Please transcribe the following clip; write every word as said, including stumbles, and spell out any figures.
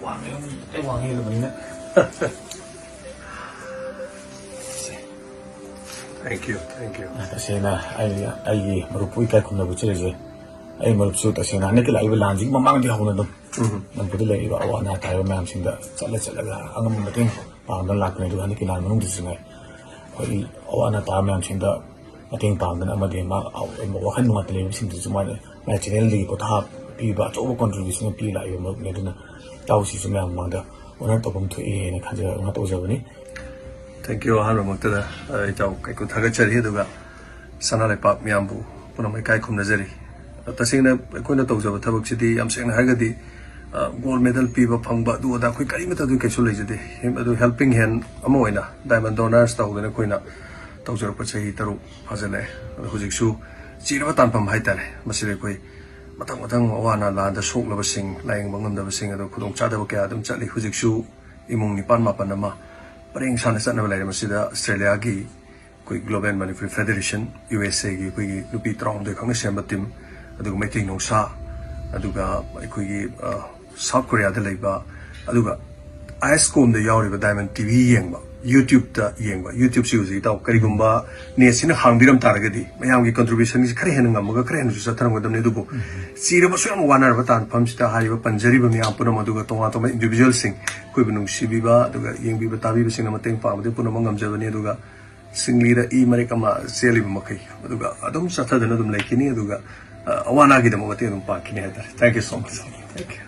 ꯋꯥꯡꯉꯦ, ꯑꯩ ꯋꯥꯡꯉꯦ ꯑꯗꯨꯃꯥꯏꯅ꯫ Thank you, thank you. ꯇꯁꯦꯡꯅ ꯑꯩ ꯑꯩꯒꯤ ꯃꯔꯨꯞꯄꯨ ꯏꯀꯥꯏ ꯈꯨꯝꯅꯕ ꯎꯠꯆꯔꯤꯁꯦ꯫ ꯑꯩ ꯃꯔꯨꯞꯁꯨ ꯇꯁꯦꯡꯅ ꯍꯟꯗꯛꯀꯤ ꯂꯥꯛꯏꯕ ꯂꯥꯟꯁꯤꯒꯤ ꯃꯃꯥꯡꯗꯒꯤ ꯍꯧꯅ ꯑꯗꯨꯝ ꯃꯅꯤꯄꯨꯔꯗ ꯂꯩꯔꯤꯕ ꯑꯋꯥ ꯑꯅꯥ ꯇꯥꯔꯤꯕ ꯃꯌꯥꯝꯁꯤꯡꯗ ꯆꯠꯂ ꯆꯠꯂꯒ ꯑꯉꯝꯕ ꯃꯇꯦꯡ ꯄꯥꯡꯗꯨꯅ ꯂꯥꯛꯄꯅꯤ꯫ ꯑꯗꯨꯒ ꯍꯟꯗꯛꯀꯤ ꯂꯥꯟ ꯃꯅꯨꯡꯗꯁꯨ ꯉꯥꯏ ꯑꯩꯈꯣꯏ ꯑꯋꯥ ꯑꯅꯥ ꯇꯥꯕ ꯃꯌꯥꯝꯁꯤꯡꯗ ꯃꯇꯦꯡ ꯄꯥꯡꯗꯨꯅ ꯑꯃꯗꯤ ꯃꯥ ꯋꯥꯈꯜ ꯅꯨꯡꯉꯥꯏꯇ ꯂꯩꯕꯁꯤꯡꯗꯨꯁꯨ ꯃꯥꯅ ꯃꯥꯏ ꯆꯦꯅꯦꯜꯗꯒꯤ ꯄꯣꯊꯥ ꯄꯤꯕ ꯑꯆꯧꯕ ꯀꯣꯟꯇ꯭ꯔꯤꯕ꯭ꯌꯨꯁꯟ ꯄꯤ ꯂꯥꯛꯏꯕ ꯃꯔꯨꯞꯅꯤ꯫ ꯑꯗꯨꯅ ꯏꯇꯥꯎꯁꯤꯁꯨ ꯃꯌꯥꯝ ꯃꯃꯥꯡꯗ ꯑꯣꯅꯔ ꯇꯧꯐꯝ ꯊꯣꯛꯏ ꯍꯥꯏꯅ ꯈꯟꯖꯕ ꯇꯧꯖꯕꯅꯤ꯫ Thank you꯫ ꯑꯍꯥꯟꯕꯃꯛꯇꯗ ꯑ, ꯏꯇꯥꯎ ꯀꯩꯀꯨ ꯊꯥꯒꯠꯆꯔꯤ, ꯑꯗꯨꯒ ꯁꯅꯥ ꯂꯩꯄꯥꯛ ꯃꯤꯌꯥꯝꯕꯨ ꯄꯨꯝꯅꯃꯛ ꯏꯀꯥꯏ ꯈꯨꯝꯅꯖꯔꯤ꯫ ꯑ, ꯇꯁꯦꯡꯅ ꯑꯩꯈꯣꯏꯅ ꯇꯧꯖꯕ ꯊꯕꯛꯁꯤꯗꯤ ꯌꯥꯝ ꯁꯦꯡꯅ ꯍꯥꯏꯔꯒꯗꯤ ꯒꯣꯜ ꯃꯦꯗꯜ ꯄꯤꯕ ꯐꯪꯕ ꯑꯗꯨ ꯑꯗꯥ ꯑꯩꯈꯣꯏ ꯀꯔꯤꯃꯠꯇ ꯑꯗꯨ ꯀꯩꯁꯨ ꯂꯩꯖꯗꯦ꯫ ꯑꯗꯨ ꯍꯦꯜꯄꯤꯡ ꯍꯦꯟ ꯑꯃ ꯑꯣꯏꯅ ꯗꯥꯏꯃꯟ ꯗꯣꯅꯔꯁ ꯇꯧꯗꯅ ꯑꯩꯈꯣꯏꯅ ꯇꯧꯖꯔꯛꯄ ꯆꯍꯤ ꯇꯔꯨꯛ ꯐꯥꯖꯤꯜꯂꯛꯑꯦ꯫ ꯑꯗꯣ ꯍꯧꯖꯤꯛꯁꯨ ꯆꯤꯔꯕ ꯇꯥꯟꯐꯝ ꯍꯥꯏꯇꯥꯔꯦ꯫ ꯃꯁꯤꯗ ꯑꯩꯈꯣꯏ ꯃꯊꯪ ꯃꯊꯪ ꯑꯋꯥ ꯑꯅꯥ ꯂꯥꯟꯗ ꯁꯣꯛꯂꯕꯁꯤꯡ, ꯂꯥꯌꯦꯡꯕ ꯉꯝꯗꯕꯁꯤꯡ, ꯑꯗꯨ ꯈꯨꯗꯣꯡꯆꯥꯗꯕ ꯀꯌꯥ ꯑꯗꯨꯝ ꯆꯠꯂꯤ꯫ ꯍꯧꯖꯤꯛꯁꯨ ꯏꯃꯨꯡ ꯅꯤꯄꯥꯟ ꯃꯥꯄꯟ ꯑꯃ ꯄꯔꯦꯡ ꯁꯥꯅ ꯆꯠꯅꯕ ꯂꯩꯔꯦ꯫ ꯃꯁꯤꯗ ꯑꯁꯇ꯭ꯔꯦꯂꯤꯌꯥꯒꯤ ꯑꯩꯈꯣꯏ global Manipuri federation, U S ꯑꯦꯒꯤ ꯑꯩꯈꯣꯏꯒꯤ ꯅꯨꯄꯤ ꯇꯔꯥꯍꯨꯝꯗꯣꯏ ꯈꯛꯅ ꯁꯦꯝꯕ ꯇꯤꯝ, ꯑꯗꯨꯒ ꯃꯩꯇꯩ ꯅꯨꯡꯁꯥ, ꯑꯗꯨꯒ ꯑꯩꯈꯣꯏꯒꯤ, ꯑ, ꯁꯥꯎꯠ ꯀꯣꯔꯤꯌꯥꯗ ꯂꯩꯕ, ꯑꯗꯨꯒ ꯑꯥꯏ ꯑꯦꯁ ꯀꯣꯝꯗ ꯌꯥꯎꯔꯤꯕ ꯗꯥꯏꯃꯟ ꯇꯤ ꯚꯤ ꯌꯦꯡꯕ, ꯌꯨꯇ꯭ꯌꯨꯕꯇ ꯌꯦꯡꯕ, ꯌꯨꯇ꯭ꯌꯨꯕꯁꯤ ꯏꯇꯥꯎ ꯀꯔꯤꯒꯨꯝꯕ ꯅꯦꯠꯁꯤꯅ ꯍꯥꯡꯕꯤꯔꯝ ꯇꯥꯔꯒꯗꯤ ꯃꯌꯥꯝꯒꯤ ꯀꯣꯟꯇ꯭ꯔꯤꯕ꯭ꯌꯨꯁꯟꯁꯤ ꯈꯔ ꯍꯦꯟꯅ ꯉꯝꯃꯒ ꯈꯔ ꯍꯦꯟꯅꯁꯨ ꯆꯠꯊꯔꯝꯒꯗꯕꯅꯤ꯫ ꯑꯗꯨꯕꯨ ꯆꯤꯔꯕꯁꯨ ꯌꯥꯝ ꯋꯥꯅꯔꯕ ꯇꯥꯟꯐꯝꯁꯤꯗ ꯍꯥꯏꯔꯤꯕ ꯄꯟꯖꯔꯤꯕ ꯃꯌꯥꯝ ꯄꯨꯝꯅꯃꯛ, ꯑꯗꯨꯒ ꯇꯣꯉꯥꯟ ꯇꯣꯉꯥꯟꯕ ꯏꯟꯗꯤꯕꯤꯖꯨꯋꯦꯜꯁꯤꯡ, ꯑꯩꯈꯣꯏꯕꯨ ꯅꯨꯡꯁꯤꯕꯤꯕ ꯑꯗꯨꯒ ꯌꯦꯡꯕꯤꯕ ꯇꯥꯕꯤꯕꯁꯤꯡꯅ ꯃꯇꯦꯡ ꯄꯥꯡꯕꯗꯤ ꯄꯨꯝꯅꯃꯛ ꯉꯝꯖꯕꯅꯤ꯫ ꯑꯗꯨꯒ ꯁꯤꯡꯂꯤꯗ ꯏ ꯃꯔꯤꯛ ꯑꯃ ꯆꯦꯜꯂꯤꯕ ꯃꯈꯩ ꯑꯗꯨꯒ ꯑꯗꯨꯝ ꯆꯠꯊꯗꯨꯅ ꯑꯗꯨꯝ ꯂꯩꯈꯤꯅꯤ꯫ ꯑꯗꯨꯒ, ꯑ, ꯑꯋꯥ ꯑꯅꯥꯒꯤꯗꯃꯛ ꯃꯇꯦꯡ ꯑꯗꯨꯝ ꯄꯥꯡꯈꯤꯅꯤ ꯍꯥꯏꯇꯥꯔꯦ꯫ Thank you so much꯫ Thank you꯫